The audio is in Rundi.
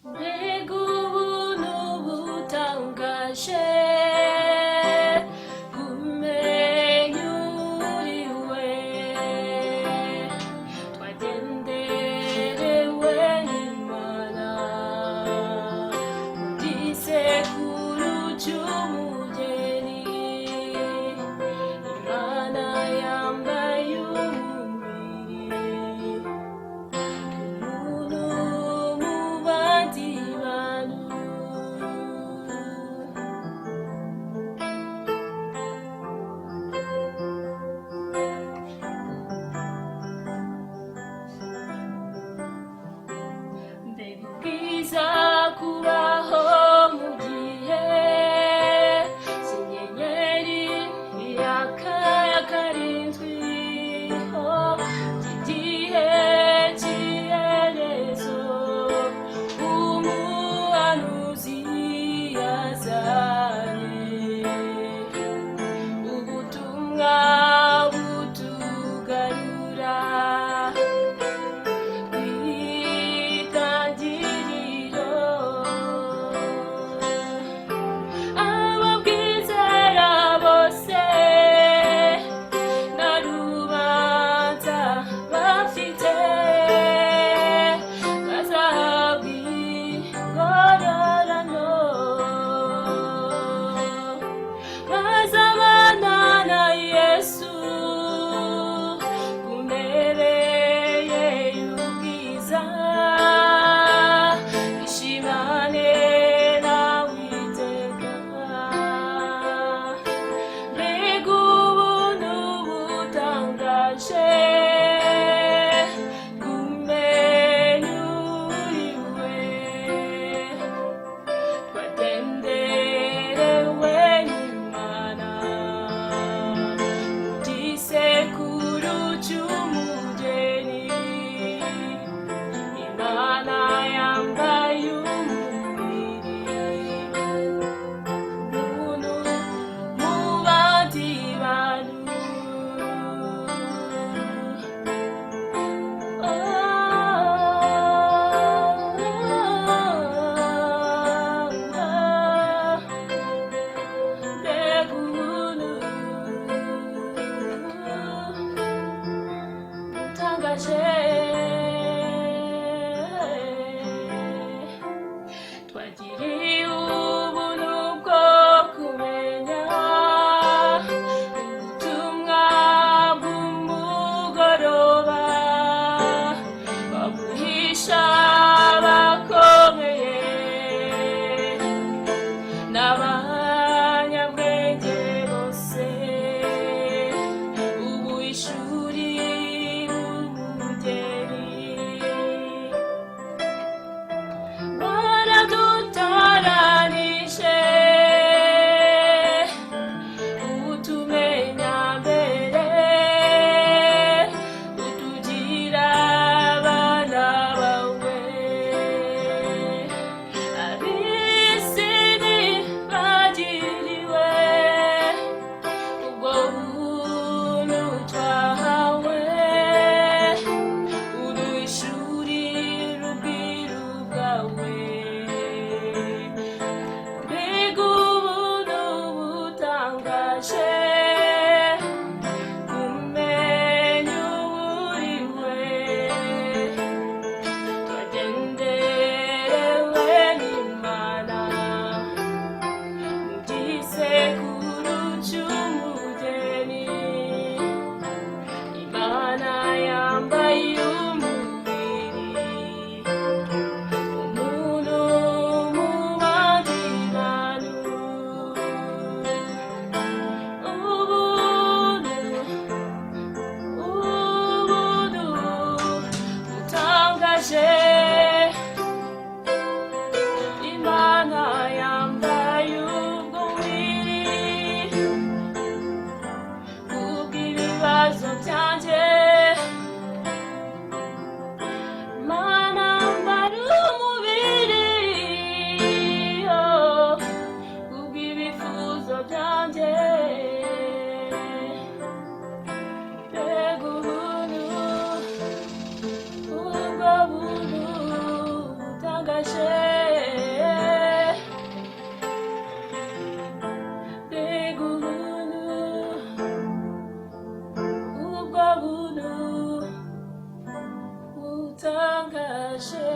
Mbega ubuntu butangaje kumenya uriwe, twagenderewe n'Imana mu gisekuru cy'umugeni. Imana yambaye umubiri, umuntu mu bandi bantu. Mbega ubwiza kubaho mu gihe cy'inyenyeri yaka ya karindwi, oh, cy'igihe cy'iherezo umuhanuzi yazanye ubutumwa butugarura kwitangiriro. Ababwizera bose na rubanza bafite, bazahabwa ingororano, bazabana na Yesu ku ntebe ye y'ubwiza, ishimane nawe iteka. Mbega ubuntu butangaje kumenya uriwe, twagenderewe n'Imana mu gisekuru cy'umugeni. Imana yambaye umubiri, umuntu mu bandi bantu. Mbega ubuntu butangaje, twagiriye ubuntu bwo kumenya ubutumwa bw'umugoroba babuhisha abakomeye n'abanyabwenge bose, ubu ishuri umugeni waradutoranya. Butangaje, mbega ubuntu, ubwo buntu butangaje.